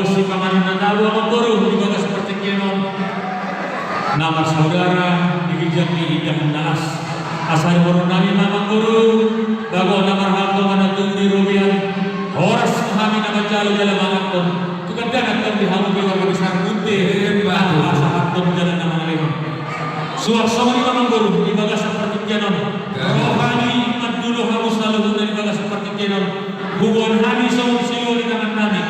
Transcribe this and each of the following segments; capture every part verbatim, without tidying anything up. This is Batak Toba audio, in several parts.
Sipanganon na tabo, amangboru, di bagas partingkian on. Na marsaudara di ginjang ni indahan na las. Asa dohonon nami ma, amangboru, bagot na marhalto ma na tubu di robean. Horas ma hami na manjalo jala manganhon. Tukad danak tong di hamu pe warga besar Munte. Emma tutu. Pasahathon jala na mangalehon. Suang songon i ma, amangboru, di bagas partingkian on. Roha ni mandulu hamu saluhutna di bagas partingkian on. Huboan hami songon siluan ni tangan nami.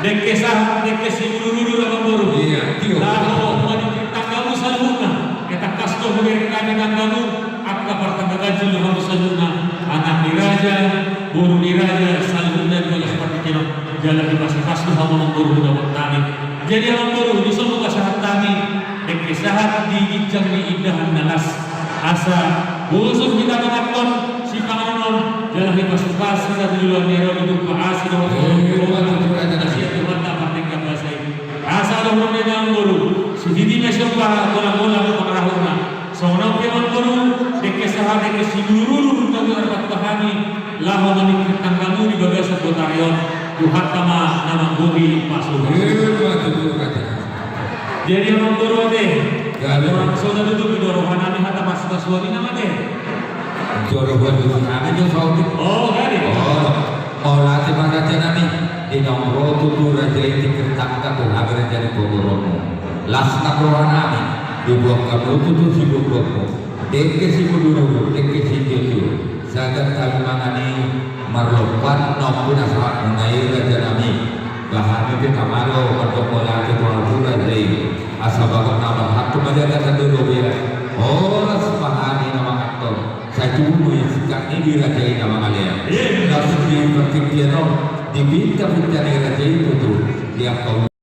Dengke sahat, dengke simudurudur, amangboru. Iya, tio. Laho maningkir tanggamu saluhutna. Etangkas do hubereng hami tanggamu, angka partangga ganjil do hamu saluhutna. Anak ni raja, boru ni raja, saluhutna di bagas partingkian on. Jala dipasupasu hamu, amangboru, hudapot hami. Jadi, amangboru, dison ma pasahat hami. Dengke sahat di ginjang ni indahan na las. Asa bosur hita manganhon sipanganon on, jala dipasupasu hita tu joloan ni ari on, ditupa asi dohot. Eh, Tuhan, Tuhan, Tuhan. Asi Tuhan, Tuhan, Tuhan, Tuhan. Asa dohonon ni na, amangboru, sititi ma siompa, golang-golang pangarahutna. Songon on pe, amangboru, dengke sahat, dengke simudurudur, tau arpat hami. Laho maningkir tanggamu di bagasan botari on, Tuhanta ma na manggohi pasupasu. Emma tutu, raja. Jadi, amangboru, ate. Gabe. Songon na tutu do roha nami hata pasupasuon i nama, ate. Jolo buat tutu nami jo saotik. Oh, gabe. Oh, mauliate ma, raja nami. Di naung ro tutu raja i tingkir tangga tu hami raja ni pamoruonmu. Las nang roha nami. Diboan hamu tutu sigomgommu. Dengke simudurudur, dengke sitiotio. Sagat hami mangan i marlompan, na umpenas sahat muna i, raja nami. Ba hami pe tama do mandok mauliate tu hamu raja i. Asa bagot na marhalto ma jala tando do be. Horas ma hami na manganhon. Sai tubu ma i singkat ni di raja i na mangalean. Iya. Langsung di partingkian on, di pinta-pinta ni raja i tutu. Di angka